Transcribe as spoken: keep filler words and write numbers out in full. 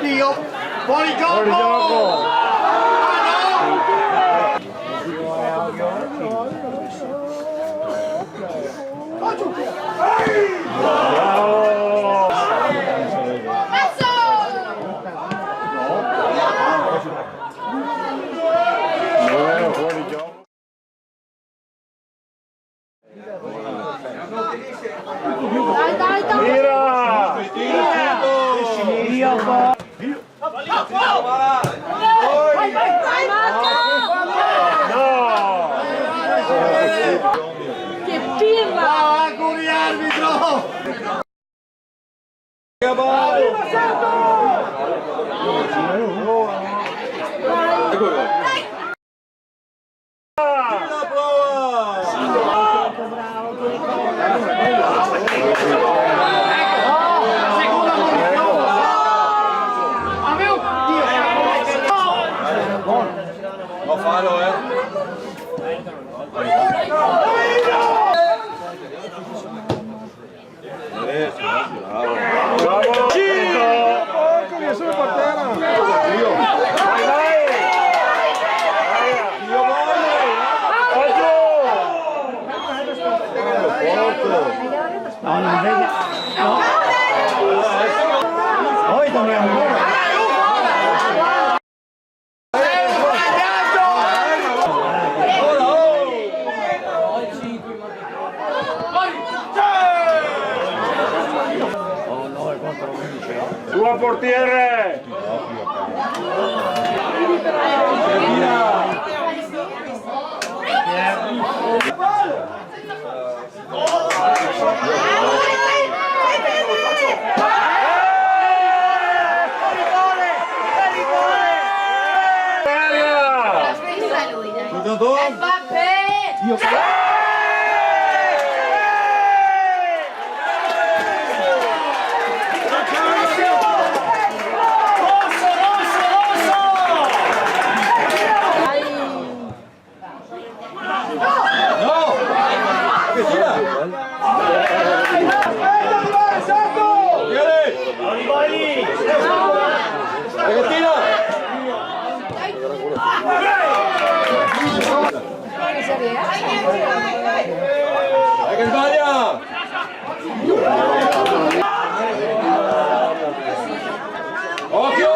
Dio, fuori gioco! Fuori gioco! Ah, no! Bravo! Fuori gioco. Dai, dai, dai. Tira! Tira! Vai, vai, vai, Marco! No! Che pirla! Bravo, auguri, arbitro! No falo, eh. Eh, bravo. Bravo. Porco, che sono per terra. Dio. Vai, vai. Dio, vai. Odio. Porco. No, no, vedi. No. Poi torniamo. Sua portiere! Mbappé! Occhio!